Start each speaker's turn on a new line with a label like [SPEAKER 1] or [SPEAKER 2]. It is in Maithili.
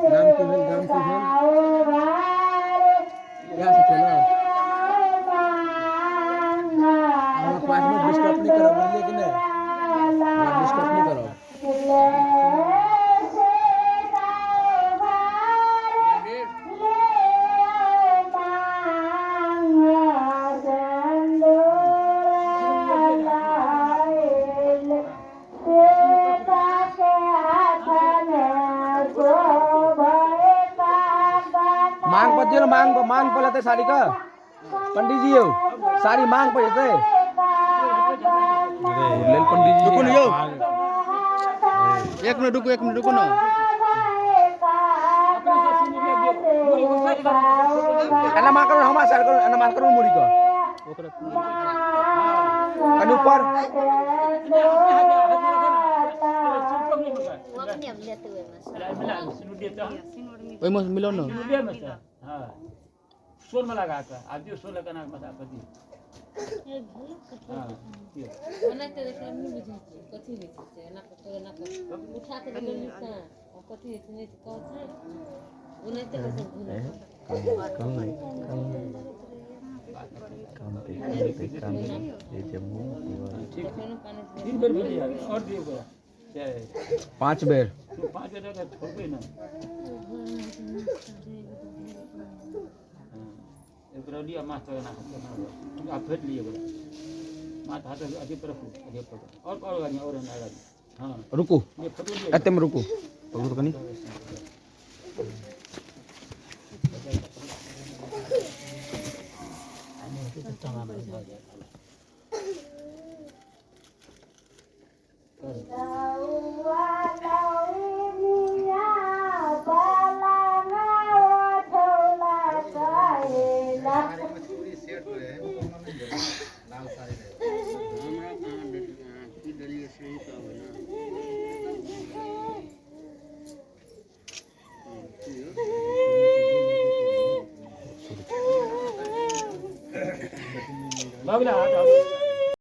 [SPEAKER 1] नाम की भेल, नाम की भेल? इएह सब छै ने। हमरा 5 मिनट डिस्टर्ब नहि करब, बुझलियै कि नहि? हमरा डिस्टर्ब नहि करब। मांग पर दियौ ने, मांग पर, मांग पर लेतै साड़ी के पंडीजी यौ, साड़ी मांग पर जेतै लेल पंडीजी।
[SPEAKER 2] रुकू ने यौ, एक मिनट रुकू, एक मिनट रुकू ना।
[SPEAKER 1] एना मांग करू, हमरा साइड करू, एना मांग करू, मुड़ी के कनि ऊपर।
[SPEAKER 2] ओहिमे मिलो ना।
[SPEAKER 3] सोन में लगा के आ दियौ, सोन लगा मसा पर दियौ। हाँ, दियौ।
[SPEAKER 4] ओनाहिते देखले नहि बुझै छियै कथी होइ छै, एना कऽ एना कऽ उठा कऽ देखलियै नीचाँ आ कथी होइ छै, नहि कहै छै, ओनाहिते कऽ सब घुमै।
[SPEAKER 1] कम नहीं, कम कम पे, कम पे, कम ये जम्मू।
[SPEAKER 3] ठीक।
[SPEAKER 4] तखनो पानि।
[SPEAKER 3] तीन बेर भेलियै, और दियौ ओकरा। जय।
[SPEAKER 1] 5 बेर।
[SPEAKER 3] तू 5 बेर अगर छोड़बै ने। हाँ, एकरा लिअ, माथ पर एना एना आ फेर लिअ ओकरा माथ, हाथ अथी पर रखू, अथी पर और आदमी और एना आदमी, हाँ।
[SPEAKER 1] रुकू।
[SPEAKER 3] ये फोटो लिअ।
[SPEAKER 1] एतेमे रुकू, पकड़ू तऽ कनि।
[SPEAKER 5] हमरा कहाँ देलियै अहाँ? की देलियै सही कहबै ने। हँ, की यौ?
[SPEAKER 3] भऽ गेलै, हाथ आब।